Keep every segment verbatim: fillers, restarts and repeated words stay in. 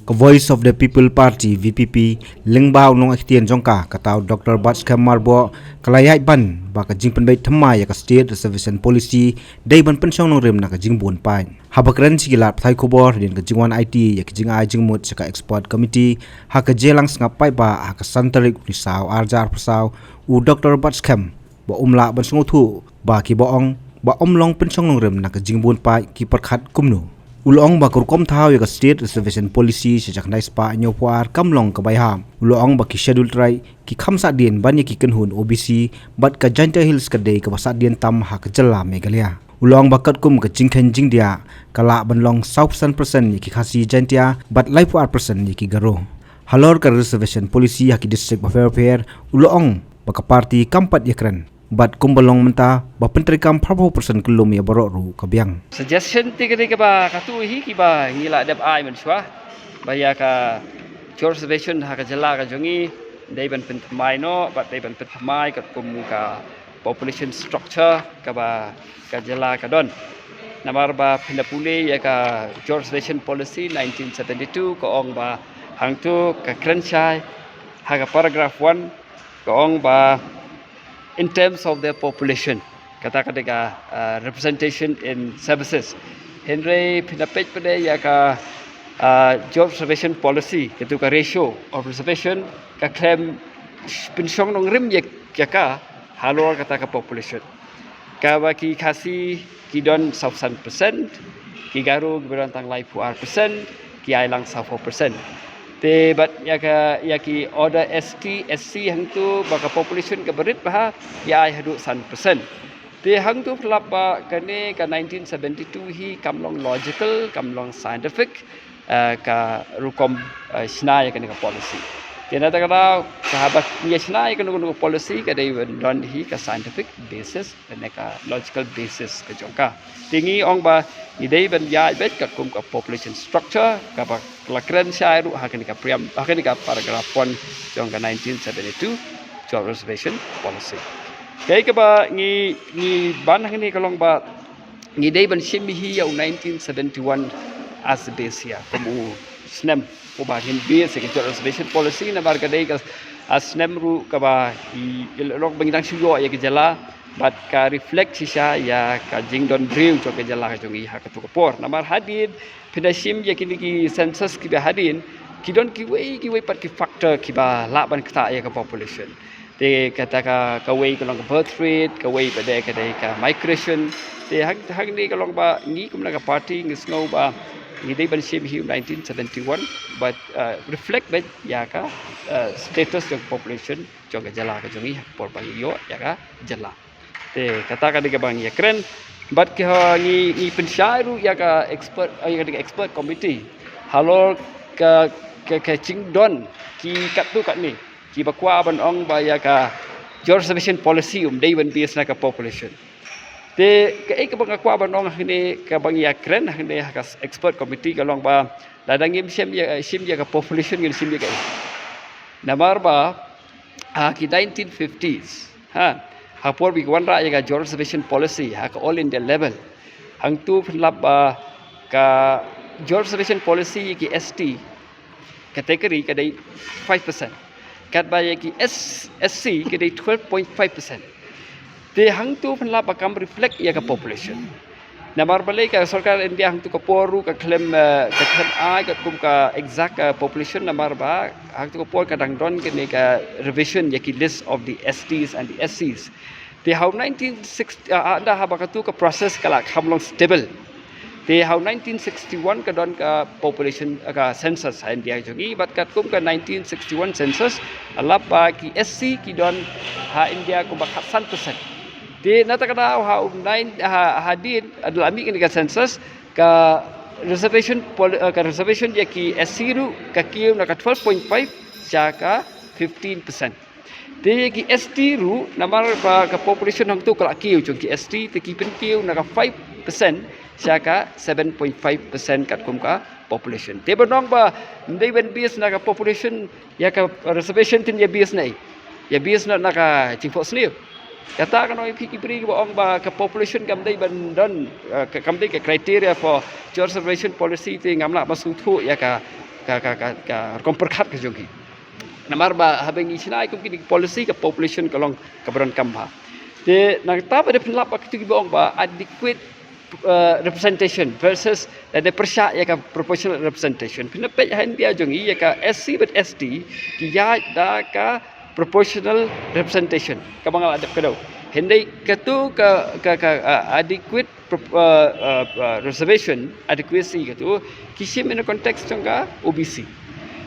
Ka Voice of the People Party, V P P, lyngba u nongïakhun jong ka, kata u Doctor Batskhem Myrboh, ka la ïaid ban ba ka jingpynbeit thymmai ïa ka State Reservation Policy dei ban pynshong nongrim na ka jingbun paid. Haba kren sha ki lad pathai khubor hadien ka jingwan aiti ïa ka jingai jingmut sha ka Expert Committee ha ka Jingïalang Sngap Paidbah ha ka san tarik u Risaw ar hajar arphew saw, u Doctor Batskhem ba um lah ban sngewthuh ba kiba ong ba ym long pynshong nongrim na ka jingbun paid ki pyrkhat kumno. U la ong ba ka rukom thaw ïa ka State Reservation Policy sha ka khyndai spah hynñiewphew ar kam long kaba ïahap. U la ong ba ki Scheduled Tribe ki kham sahdien ban ïa ki kynhun O B C bad ka Jaintia Hills ka dei kaba sahdien tam ha ka jylla Meghalaya. U la ong ba katkum ka jingkheiñ jingdiah ka lah ban long sawphew san percent ïa ki Khasi Jaintia bad laiphew ar percent ïa ki Garo. Halor ka Reservation Policy ha ki district bapher bapher, u la ong ba ka party kam pat ïakren bad kumba long mynta ba pyntreikam phraphew percent kyllum ïa baroh ruh ka biang. Suggestion te ka dei kaba katto hi kiba ngi la dep ai mynshuwa ba ïa ka jor reservation ha ka jylla ka jong ngi dei ban pynthymmai noh bad dei ban pynthymmai katkum ka population structure kaba ka jylla ka don. Namar ba phin da pule ïa ka jor reservation policy nineteen seventy-two ka ong ba hangto ka kren shai ha ka paragraph one ka ong ba in terms of their population, kata ka dei ka, uh, representation in services. Hynrei phin da peit pat ïa ka, uh, jor reservation policy, katu ka ratio of reservation ka khlem pynshong nongrim ïa, ïa ka halor kata ka population. Kaba ki Khasi ki don sawphew san percent, ki Garo ki don tang laiphew ar percent, ki Ailang sawphew percent. Te bad ïa ka, ïa ki order S T, S C hangto ba ka population kaba rit bha ïa ai haduh san percent. Te hangto pynlap ba kane ka nineteen seventy-two hi kam long logical, kam long scientific, eh, ka rukom, eh, shna ïa kane ka policy. Te na kata ka daw, ka haba ngi shna ïa kane ka policy ka dei ban don hi ka scientific basis lane ka logical basis ka jong ka. Te ngi ong ba ngi dei ban ïaid beit katkum ka population structure kaba la kren shai ruh ha kane ka preamble, ha kane ka paragraph one jong ka nineteen seventy-two jor reservation policy. Kaei kaba ngi, ngi ban hangne ka long ba ngi dei ban shim hi ïa u nineteen seventy-one as a base year kum u snem uba ngin base ïa ka jor reservation policy namar ka dei ka, ah, snem ruh kaba i, i long ba ngi dang shu ïoh ïa ka jylla bad ka reflect shisha ïa ka jingdon briew jong ka jylla ka jong ngi ha katu ka por. Namar hadien phin da shim ïa kine ki census kiba hadien ki don kiwei kiwei pat ki factor kiba lah ban ktah ïa ka population. Te kata ka, kawei ka long ka birth rate, kawei pat de ka dei ka migration. Te hang, hangne ka long ba ngi kum na ka party ngi sngew ba ngi dei ban shim hi u nineteen seventy-one bad, uh, reflect beit ïa ka, uh, status jong population jong ka jylla ka jong ngi ha ka por ba ngi ïoh ïa ka jylla. Te kata ka dei kaba ngi ïakren bad ki ha ngi, ngi pynshai ruh ïa ka expert, ïa ka expert committee halor ka, ka, ka jingdon ki katto katne kiba kwah ban ong ba ïa ka jor reservation policy um dei ban base na ka population. Te kaei kaba nga kwah ban ong hangne kaba ngi ïakren hangne ha ka expert committee ka long ba lada ngim shim ïa, shim ïa ka population ngin shim ïa kaei? Namar ba ha ki nineteen fifties, ha, ha por ba ki wanrah ïa ka jor reservation policy ha ka all India level, hangto pynlap ba ka jor reservation policy ïa ki S T category ka dei five percent. Katba ïa ki S, S C ka dei twelve point five percent. Te hangto pynlap ba kam reflect ïa ka population. Namar balei ka sorkar India hangto ka por ruh ka khlem, eh, ka khlem ai katkum ka exact, eh, population namar ba hangto ka por ka dang don kane ka revision ïa ki list of the S Ts and the S Cs. Te ha u nineteen sixty, ah, ah, ynda haba katu ka process ka la kham long stable. Te ha u nineteen sixty-one ka don ka population, ah, ka census ha India jong ngi, bad katkum ka nineteen sixty-one census, ah, lap ba ki S C ki don ha India kumba khatsan percent. Te na kata ka daw ha u nine, ha, hadien, ah, la mih kane ka census, ka reservation pol-, ah, ka reservation ïa ki S C ruh ka kiew na ka twelve point five sha ka fifteen percent. Te ki S T ruh, namar ba ka population hangto ka la kiew jong ki S T, te ki pynkiew na ka five percent sha ka seven point five percent katkum ka population. Te ban ong ba ym dei ban base na ka population ïa ka reservation, te ïa base na, ïa base na, na ka jingphohsniew. Kata ka nong ïa phi ki briew ba ong ba ka population kam dei ban don, eh, ka, kam dei ka criteria for jor reservation policy, te ngam lah ban sngewthuh ïa ka ka, ka, ka, ka rukom pyrkhat ka jong ki. Namar ba haba ngi shna ïa kum kine ki policy ka population ka long kaba donkam bha. Te nangta pat de pynlap ba kito kiba ong ba adequate uh, representation versus lane pyrshah ïa ka proportional representation. Phin peit ha India jong ngi ïa ka S C bad S T ki ïaid da ka proportional representation kaba nga la dep kdew. Hynrei kato ka, ka, ka uh, adequate pro- uh, uh, uh, reservation, adequacy kato ki shim in the context jong ka O B C.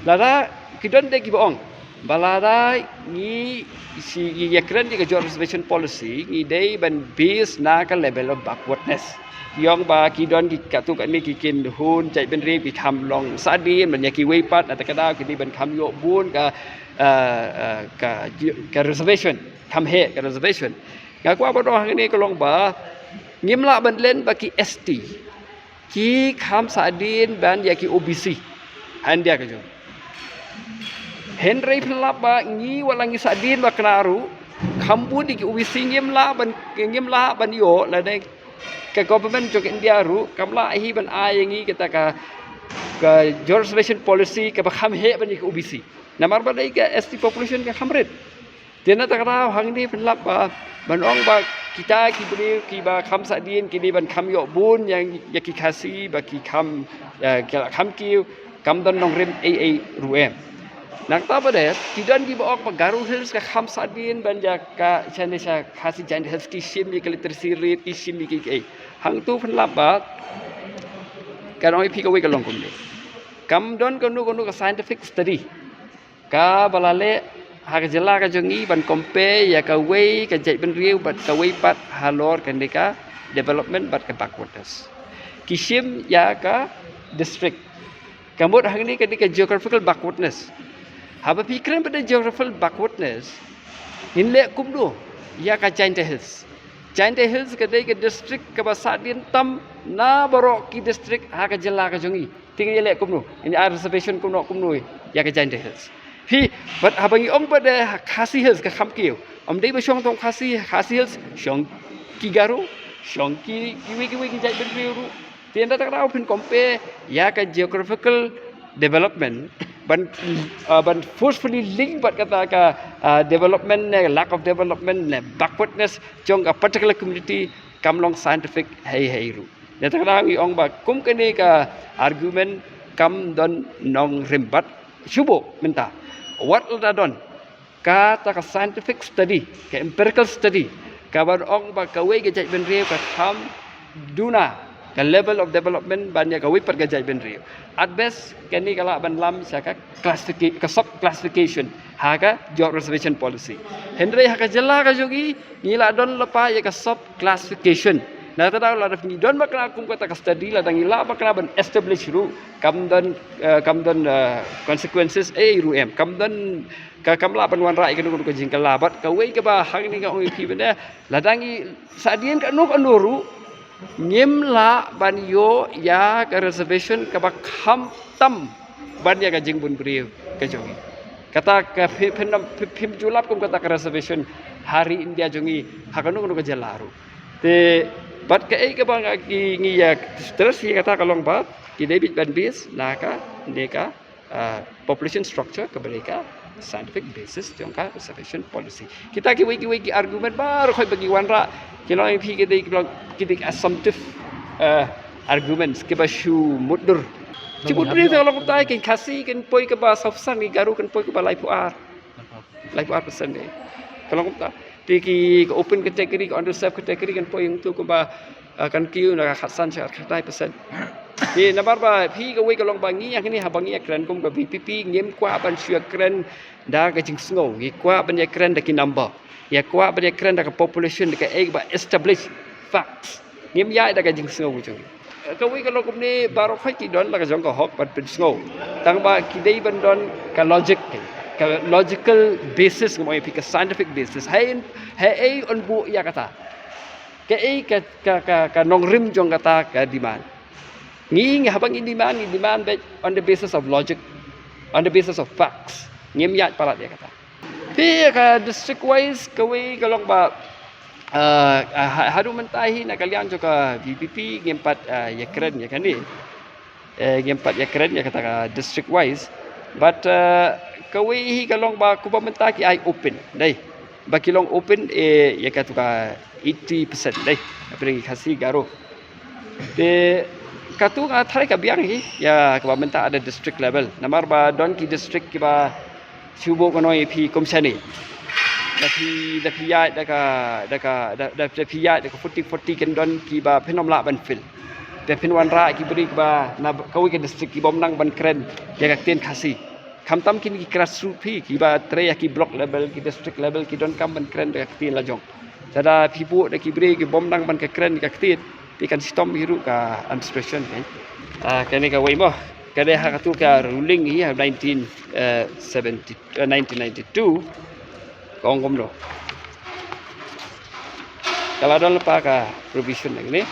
Lada ki don de kiba ong ba lada ngi shi ngi ïakren ïa ka joint reservation policy ngi dei ban base na ka level of backwardness. Ki ong ba ki don ki katu kane ki kin hun jaitbynriew ki kham long sahdien ban ïa kiwei pat, na kata ka daw ki dei ban kham ïoh bun ka, uh, uh, ka, ka reservation, kham heh ka reservation. Nga kwah ban ong hangne ka long ba ngim lah ban len ba ki S T ki kham sahdien ban ïa ki O B C ha India ka jong. Hynrei pynlap ba ngi wat la ngi sahdien ba kane ruh kham bun ïa ki O B C ngim lah ban, ngim lah ban ïoh lane ka government jong ka India ruh kam lah hi ban ai ïa ngi kata ka, ka joint reservation policy kaba kham heh ban ïa ki O B C. Namar ba dei ka S T population ka kham rit. Te na kata ka daw hangne pynlap ba ban ong ba kita ki briew kiba kham sahdien ki dei ban kham ïoh bun ïa, ïa ki Khasi ba ki kham, eh, ki la kham kiew, kam don nongrim ei ei ruh em. Nangta pat de ki don kiba ong ba Garo Hills ka kham sahdien ban ïa ka, shane sha Khasi Jaintia Hills ki shim ïa ka literacy rate, ki shim ïa ki, ki ei. Hangto pynlap ba kan ong ïa phi kawei ka long kumne. Kam don kano kano ka scientific study kaba la leh ha ka jylla ka jong ngi ban compare ïa kawei ka jaitbynriew bad kawei pat halor kane ka development bad ka backwardness. Ki shim ïa ka district. Ka mut hangne ka dei ka geographical backwardness. Haba phi kren bad geographical backwardness ngin leh kumno ïa ka Jaintia Hills? Jaintia Hills ka dei ka district kaba sahdien tam na baroh ki district ha ka jylla ka jong ngi. Te ngi leh kumno? Ngi ai reservation kumno kumno ïa ka Jaintia Hills? Phi, bad haba ngi ong bad ha Khasi Hills ka kham kiew. Ym dei ba shong tang Khasi, Khasi Hills shong ki Garo, shong ki, kiwei kiwei ki jaitbynriew ruh. Te ynda kata ka daw phin compare ïa ka geographical development ban, uh, ban forcefully link bad kata ka, uh, development ne lack of development ne backwardness jong ka particular community kam long scientific hei hei ruh. Ynda kata ka daw ngi ong ba kum kane ka argument kam don nongrim bad shuh mynta. Wat lada don kata ka scientific study, ka empirical study, kaban ong ba kawei ka jaitbynriew ka kham duna ka level of development ban ïa kawei pat ka jaitbynriew. At best kane ka lah ban lam sha ka classifica-, ka sub classification ha ka joint reservation policy. Hynrei ha ka jylla ka jong ngi ngi la don lypa ïa ka sub classification. Na kata ka daw lada ngi don bakla kum kata ka study, lada ngi lah bakla ban establish ruh kam don, eh, kam don, eh, consequences ei ruh em. Kam don ka, kam lah ban wanrah ïa kano kano ka jingkylla. Bad kawei kaba hangne nga ong ïa phi mynne, lada ngi sahdien kano kano ruh ngim lah ban ïoh ïa ka reservation kaba kham tam ban ïa ka jingbun briew ka jong ngi. Kata ka phi-, phin, phi-, phim ju lap kum kata ka reservation ha ri India jong ngi ha kano kano ka jylla ruh. Te bad kaei kaba nga ki ngi ïa stress ïa kata ka long ba ki dei beit ban base na kane ka, ah, population structure kaba dei ka scientific basis jong ka reservation policy. Kita kiwei kiwei ki argument baroh khoit ba ki wanrah ki long ïa phi ki dei, ki long ki dei assumptive, ah, arguments kiba shu mutdur. Shu mutdur. Te ka long kumta, ki Khasi kin poi kaba saw phew san, ki Garo kin poi kaba laiphew ar. Laiphew ar percent de. Ka long kumta. Te ki ka open category, ka unreserved category kan poi hangto kumba, ah, kan kiew na ka khatsan sha khatkhyndai percent. Te namar ba phi kawei ka long ba ngi hangne haba ngi ïakren kum ka V P P ngim kwah ban shu ïakren da ka jingsngew, ngi kwah ban ïakren da ki number. Ngi kwah ban ïakren da ka population, da kaei ba established facts. Ngim ïaid da ka jingsngew ka jong ngi. Kawei ka long kumne, baroh khoit ki don la ka jong ka hok ban pynsngew. Tang ba ki dei ban don ka logic, ka logical basis, ngam ong ïa phi ka scientific basis. Haei, haei yn buh ïa kata? Kaei ka, ka, ka, ka nongrim jong kata ka demand? Ngi, ngi haba ngi demand, ngi demand beit on the basis of logic, on the basis of facts. Ngim ïaid palat ïa kata. Te ka district wise kawei ka long ba, ah, ah, ha-, haduh mynta hi na ka liang jong ka V P P ngim pat, ah, ïakren ïa kane. eh, ngim pat ïa kren ïa kata ka district wise. But, eh, kawei hi ka long ba kumba mynta ki ai open, dei. Ba ki long open, eh, ïa katu ka eighty percent, dei. Hapdeng ki Khasi Garo. Te katu nga tharai ka biang hi ïa kaba mynta at the district level. Namar ba don ki district kiba shu buh kano ïa phi kum shane. Da phi, da phi ïaid da ka, da ka, da, da, da phi ïaid da ka forty forty kin don kiba phin ym lah ban fill. Te phin wanrah ki briew kiba na kawei ka district ki bym nang ban kren ïa ka ktien Khasi. Khamtam kine ki grassroots phi kiba trei ïa ki block level, ki district level, ki donkam ban kren da ka ktien la jong. Lada phi buh da ki briew ki bym nang ban ka kren ka ktien, phi kan shitom hi ruh ka administration, kan. Ah, kane kawei mo. Ka dei ha katu ka ruling hi ha nineteen, eh, seventy, eh, nineteen ninety-two. Ka ong kumno. Ka la don lypa ka provision hangne.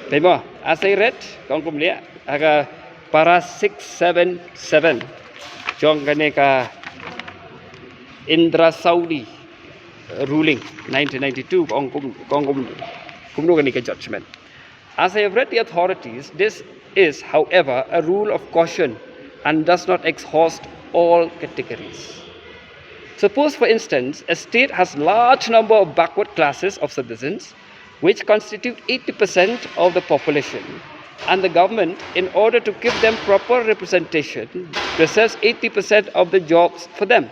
Te mo, as I read, ka ong kumne, ha ka para six seven seven jong kane ka Indra Sauli ruling nineteen ninety-two, ka ong kum, ka ong kum, kumno kane ka judgment. As I have read the authorities, this is, however, a rule of caution and does not exhaust all categories. Suppose, for instance, a state has large number of backward classes of citizens, which constitute eighty percent of the population, and the government, in order to give them proper representation, reserves eighty percent of the jobs for them.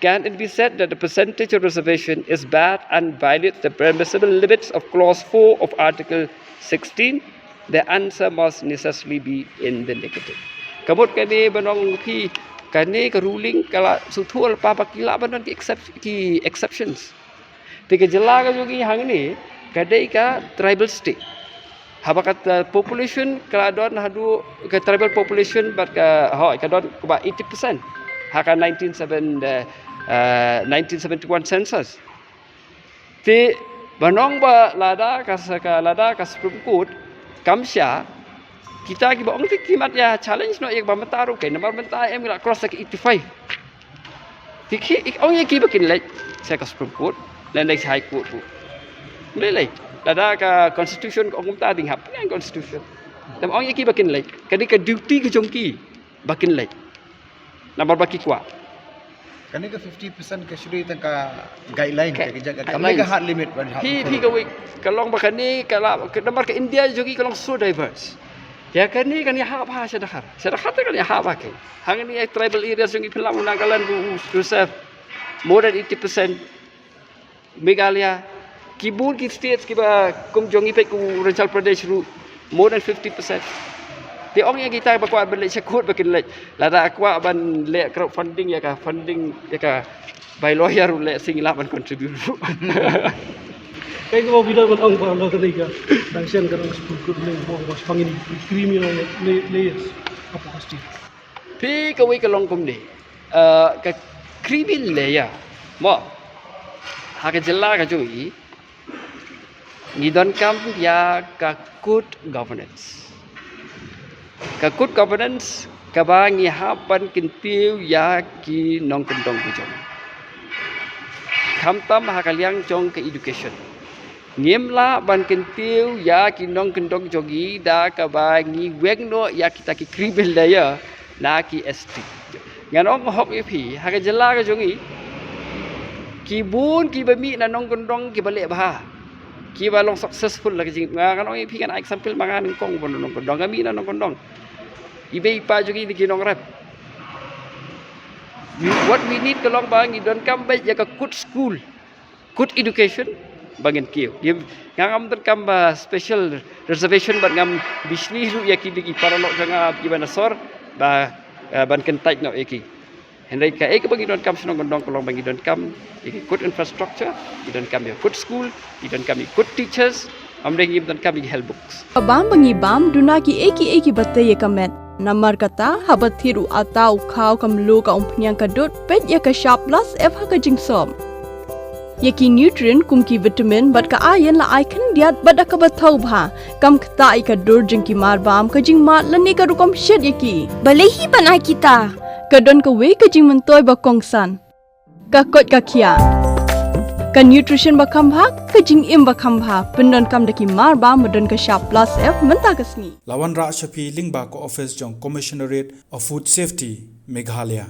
Can it be said that the percentage of reservation is bad and violates the permissible limits of clause four of Article sixteen? The answer must necessarily be in the negative. Ka mut kane ban ong phi, kane ka ruling ka la shu thoh lypa ba ki lah ban don ki excep-, ki exceptions. Te ka jylla ka jong ngi hangne ka dei ka tribal state. Haba ka, uh, population ka la don haduh ka tribal population bad ka, hooid, ka don kumba eighty percent ha ka nineteen seven, uh, uh, nineteen seventy-one census. Te ban ong ba lada ka sa-, ka lada ka Supreme Court kam shah, kita kiba ong te ki mat ïa challenge noh ïa kaba mynta ruh, kan, namar mynta em ngi la cross ïa ka eighty-five. Te ki, ong ïa ki ba kin leit sha ka Supreme Court, lane leit sha High Court ruh. Ym lei lei. Lada ka constitution ka ong kumta, dei hap pynïaid constitution. Te ong ïa ki ba kin leit, ka dei ka duty ka jong ki ba kin leit. Namar ba ki kwah. Kane ka fifty percent ka shu dei tang ka guideline, ka, ka, ka, ka, guidelines. Ka hard limit ban hap. Phi, phi kawei, ka long ba kane ka la, ka namar ka India jong ngi ka long so diverse. Ïa kane kan ïahap ha sha Dkhar. Sha Dkhar te kan ïahap ha ke. Hangne ïa tribal areas jong ngi phi lah, Nagaland ruh u reserve more than eighty percent. Meghalaya, ki bun ki states kiba kum jong ngi peit, kum Arunachal Pradesh ruh, more than fifty percent. Te ong ïa kita ba kwah ban leit sha court ba kin leit. Lada kwah ban leh crowdfunding ïa ka funding, ïa ka bai lawyer ruh, lehse ngi lah ban contribute ruh. Kaei kaba phi dang ban ong ba la ka dei ka dang shen ka dang Supreme Court ruling ba ong ba shaphang ïa ki creamy la-, la-, layers hapoh ka state? Phi, kawei ka long kumne. Eh, ka creamy layer. Mo, ha ka jylla ka jong ngi, ngi donkam ïa ka good governance. Ka good governance kaba ngi hap ban kyntiew ïa ki nongkyndong ka jong ngi. Khamtam ha ka liang jong ka education. Ngim lah ban kyntiew ïa ki nongkyndong jong ngi da kaba ngi weng noh ïa kita ki creamy layer na ki S T. Ngan ong hok ïa phi, ha ka jylla ka jong ngi, ki bun kiba mih na nongkyndong kiba leh bha, kiba long successful la ka jing, nga, ngan ong ïa phi, ngan ai example ma nga nyngkong ban nongkyndong, nga mih na nongkyndong. I bei i pa jong ngi dei ki nongrep. We, what we need ka long ba ngi donkam beit ïa ka good school, good education, ba ngin kiew. Ïa, nga ngam donkam ba special reservation, bad ngam bishni ruh ïa ki dei ki paralok jong nga kiba na sor ba, eh, ban kyntait noh ïa ki. Hynrei kaei kaba ngi donkam sha nongkyndong ka long ba ngi donkam ïa ki good infrastructure, ngi donkam ïa good school, ngi donkam ïa good teachers, ym dei ngim donkam ïa ki health books. Ka bam ba ngi bam duna kiei kiei kiba tei ïa ka met. Namar kata, haba thied u ata u khaw ka mluh ka umphniang ka dud, peit ïa ka shap, la sep ha ka jingsop. Ïa ki nutrient kum ki vitamin bad ka iron la ai khyndiat bad da kaba thaw bha. Kam ktah ïa ka dur jong ki marbam, ka jingmad lane ka rukom shet ïa ki. Balei hi ban ai kita? Ka don kawei ka jingmyntoi ba kongsan. Ka koit ka khiah. Ka nutrition ba kham bha, ka jingim ba kham bha, pyndonkam da ki mar ba, ba don ka shap plus F mynta ka sngi. La wanrah sha phi lyngba ka office jong Commissionerate of Food Safety, Meghalaya.